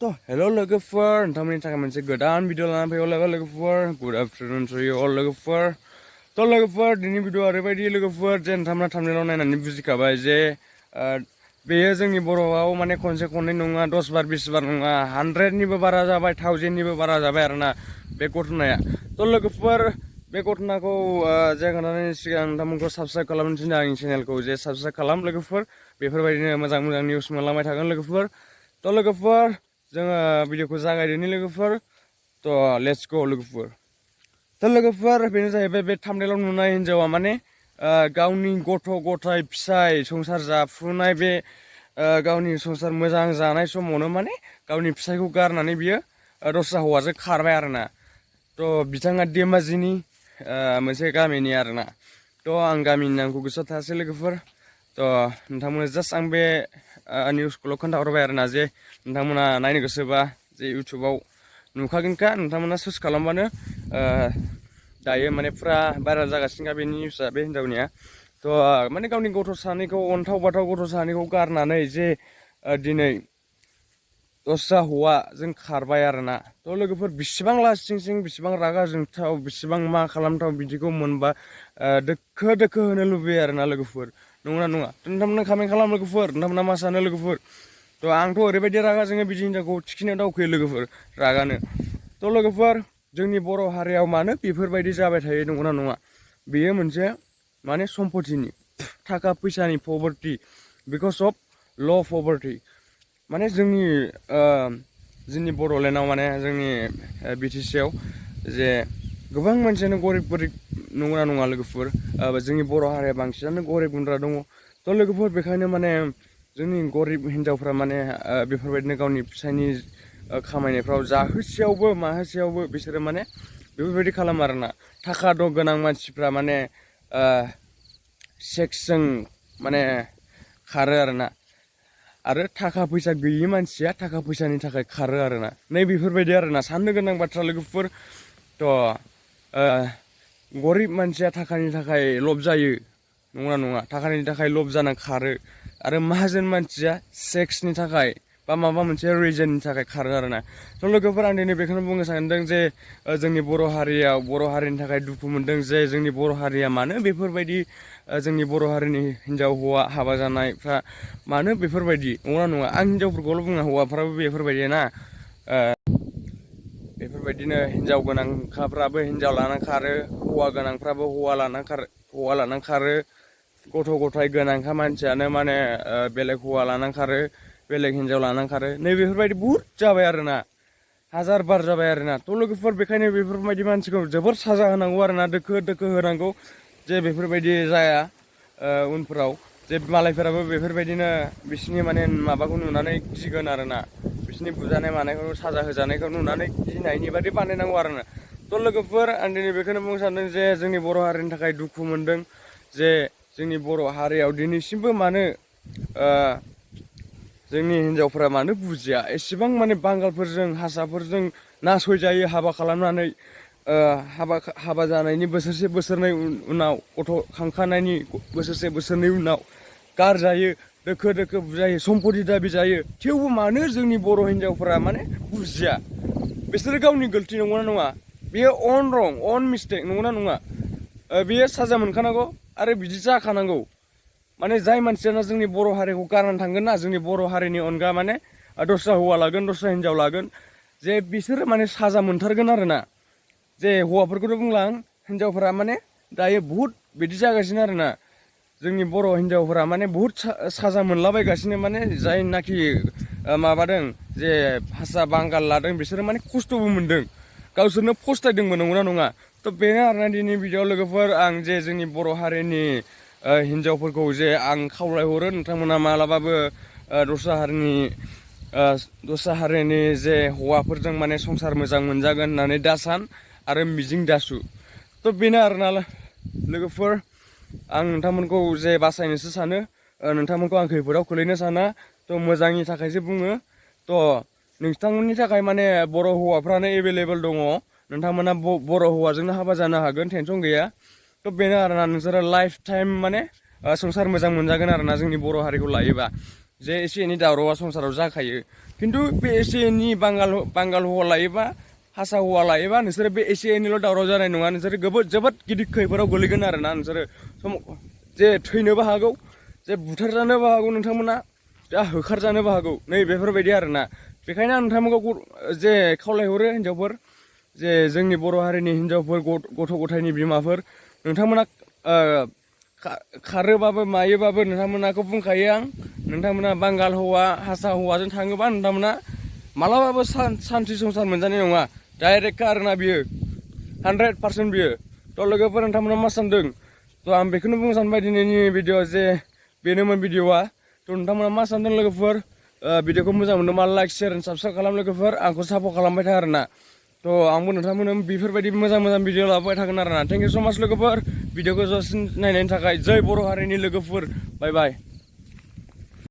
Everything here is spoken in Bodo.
तो हेलो लोगोफोर नोंथांमोननि थाखाय मोनसे गोदान भिडिअ लानानै फैबाय लोगोफोर गुड आफ्टरनुन टु यु अल लोगोफोर तो लोगोफोर दिनै भिडिअ ओरैबायदि लोगोफोर जे नोंथांमोना थाम्बनेलाव नायनानै बुजिखाबाय जे बेयो जोंनि बर'आव माने खनसे खननै नङा 10 बार 20 बार नङा 100निबो बारा जाबाय 1000निबो बारा जाबाय आरोना बे घटनाया तो लोगोफोर बे घटनाखौ जागायनायनि सिगां नोंथांमोनखौ साबस्क्राइब खालामनो थिनो आंनि चेनेलखौ जे साबस्क्राइब खालाम लोगोफोर बेफोरबायदिनो मोजां मोजां निउस मोनलांबाय थागोन लोगोफोर तो लोगोफोर जोङो भिडिअखौ जागायदोनि लोगोफोर तो लेट्स गो लोगोफोर तो लोगोफोर बेनो जाहैबाय बे थाम्बनेलाव नुनाय हिन्जावा माने गावनि गथ' गथाय फिसाय संसार जाफुनाय बे गावनि संसार मोजां जानाय समावनो माने गावनि फिसायखौ गारनानै बियो दस्रा हौवाजों खारबाय आरोना तो बिथाङा देमाजिनि मोनसे गामिनि आरोना तो आं गामिनि नामखौ गोसोआव थायासै लोगोफोर तो नोंथांमोना जास्ट आं बे निउसखौल' खोन्थाहरबाय आरोना जे नोंथांमोना नायनो गोसोबा जे इउटुबाव नुखागोनखा नोंथांमोना सार्च खालामबानो दायो माने फुरा भाइरेल जागासिनोखा बे निउसआ बे हिन्जावनिया तो माने गावनि गथ' सानैखौ अन्थाव बाथाव गथ' सानैखौ गारनानै जे दिनै दस्रा हौवाजों खारबाय आरोना तो लोगोफोर बेसेबां लासिंसिं बेसेबां रागा जोंथाव बेसेबां मा खालामथाव बिदिखौ मोनबा दोखो दोखो होनो लुबैयो आरोना लोगोफोर नंगौना नङा नोंथांमोना कमेन्ट खालाम लोगोफोर नोंथांमोना मा सानो लोगोफोर तो आंथ' ओरैबायदि रागा जोङो बिदि हिन्जावखौ थिखिनो दावखोयो लोगोफोर रागानो तो लोगोफोर जोंनि बर' हारियाव मानो बेफोरबायदि जाबाय थायो नंगौना नङा बेयो मोनसे माने सम्पतिनि थाखा फैसानि पभार्टि बिकज अफ ल' पभार्टि माने जोंनि बड'लेण्डआव माने जोंनि बिटिसिआव जे गोबां मानसियानो गरिब गरिब नंगौना नङा लोगोफोर जोंनि बर' हारिया बांसिनानो गरिब गुन्द्रा दङ तो लोगोफोर बेखायनो माने जोंनि गरिब हिन्जावफ्रा माने बेफोरबायदिनो गावनि फिसायनि खामायनायफ्राव जाहोसेयावबो माहोसेयावबो बिसोरो माने बेफोरबायदि खालामो आरोना थाखा दं गोनां मानसिफ्रा माने सेक्सजों माने खारो आरोना आरो थाखा फैसा गैयि मानसिया थाखा फैसानि थाखाय खारो आरोना नै बेफोरबायदि आरोना साननो गोनां बाथ्रा लोगोफोर तो गरिब मानसिया थाखानि थाखाय लब जायो नङा नङा थाखानि थाखाय लब जाना खारो आरो माहाजोन मानसिया सेक्सनि थाखाय बा माबा मोनसे रिजननि थाखाय खारो आरोना तो लोगोफोर आं दिनै बेखौनो बुंनो सानदों जे जोंनि बर' हारियाव बर' हारिनि थाखाय दुखु मोनदों जे जोंनि बर' हारिया मानो बेफोरबायदि जोंनि बर' हारिनि हिन्जाव हौवा हाबा जानायफ्रा मानो बेफोरबायदि नङा नङा आं हिन्जावफोरखौल' बुङा हौवाफ्राबो बेफोरबायदि ना बेफोरबायदिनो हिन्जाव गोनांफ्राबो हिन्जाव लानानै खारो हौवा गोनांफ्राबो हौवा लानानै खारो गथ' गथाय गोनांखा मानसियानो माने बेलेग हौवा लानानै खारो बेलेग हिन्जाव लानानै खारो नै बेफोरबायदि बुहुत जाबाय आरोना हाजार बार जाबाय आरोना तो लोगोफोर बेखायनो बेफोरबायदि मानसिखौ जोबोर साजा होनांगौ आरोना दोखो दोखो होनांगौ जे बेफोरबायदि जाया उनफोराव जे मालायफोराबो बेफोरबायदिनो बिसिनि माने माबाखौ नुनानै गिगोन आरोना बिसिनि बुजानाय मानायखौ साजा होजानायखौ नुनानै गिनायनि बादि बानायनांगौ आरोना तो लोगोफोर आं दिनै बेखौनो बुंनो सानदों जे जोंनि बर' हारिनि थाखाय दुखु मोनदों जे जोंनि बर' हारियाव दिनैसिमबो मानो जोंनि हिन्जावफोरा मानो बुजिया एसेबां माने बांगालफोरजों हारसाफोरजों नासयजायो हाबा खालामनानै हाबा जानायनि बोसोरसे बोसोरनै उनाव गथ' खांखानायनि बोसोरसे बोसोरनै उनाव गारजायो दोखो दोखो बुजायो सम्पति दाबि जायो थेवबो मानो जोंनि बर' हिन्जावफोरा माने बुजिया बिसोरो गावनि गोलति नंगौना नङा बेयो अन मिस्टेक नंगौना नङा बेयो साजा मोनखानांगौ आरो बिदि जाखानांगौ माने जाय मानसियानो जोंनि बर' हारिखौ गारनानै थांगोन ना जोंनि बर' हारिनि अनगा माने दस्रा हौवा लागोन दस्रा हिन्जाव लागोन जे बिसोरो माने साजा मोनथारगोन आरोना जे हौवाफोरखौथ' बुंला आं हिन्जावफोरा माने दायो बुहुत बिदि जागासिनो आरोना जोंनि बर' हिन्जावफोरा माने बुहुत साजा मोनलाबायगासिनो माने जायनाखि माबादों जे हारसा बांगाल लादों बिसोरो माने खस्थ'बो मोनदों गावसोरनो फस्थायदोंबो नंगौना नङा थ' बेनो आरोना दिनै भिडिअ लोगोफोर आं जे जोंनि बर' हारिनि हिन्जावफोरखौ जे आं खावलायहरो नोंथांमोना मालाबाबो दस्रा हारिनि जे हौवाफोरजों माने संसार मोजां मोनजागोन होननानै दासान आरो मिजिं दासु थ' बेनो आरोना लोगोफोर आं नोंथांमोनखौ जे बासायनोसो सानो नोंथांमोनखौ आं खैफोदाव खोलैनो साना थ' मोजांनि थाखायसो बुङो थ' नोंथांमोननि थाखाय माने बर' हौवाफ्रानो एभेलेबेल दङ नोंथांमोना बर' हौवाजोंनो हाबा जानो हागोन टेनसन गैया थ' बेनो आरोना नोंसोरो लाइफ टाइम माने संसार मोजां मोनजागोन आरोना जोंनि बर' हारिखौ लायोबा जे एसे एनै दावरावा संसाराव जाखायो खिन्थु बे एसे एनै बांगाल हौवा लायोबा हारसा हौवा लायोबा नोंसोरो बे एसे एनैल' दावराव जानाय नङा नोंसोरो जोबोद गिदिर खैफोदाव गोलैगोन आरोना नोंसोरो जे थैनोबो हागौ जे बुथारजानोबो हागौ नोंथांमोना दा होखारजानोबो हागौ नै बेफोरबायदि आरोना बेखायनो आं नोंथांमोनखौ जे खावलायहरो हिनजावफोर जे जोंनि बर' हारिनि हिनजावफोर गथ' गथायनि बिमाफोर नोंथांमोना खारोबाबो मायोबाबो नोंथांमोनाखौ बुंखायो आं नोंथांमोना बांगाल हौवा हारसा हौवाजों थाङोबा नोंथांमोना मालाबाबो सान्थि संसार मोनजानाय नङा डाइरेक्टखा आरोना बियो 100% बियो थ' लोगोफोर नोंथांमोना मा सानदों थ' आं बेखौनो बुंनो सानबाय दिनैनि भिडिअ जे बेनोमोन भिडिअआ थ' नोंथांमोना मा सानदों लोगोफोर भिडिअखौ मोजां मोनदोंबा लाइक शेयार साबसक्राइब खालाम लोगोफोर आंखौ सापर्ट खालामबाय था आरोना थ' आंबो नोंथांमोननो बेफोरबायदि मोजां भिडिअ लाबोबाय थागोन आरोना थेंक इउ स' माच लोगोफोर भिडिअखौ जसिन नायनायनि थाखाय जै बर' हारिनि लोगोफोर बाय बाय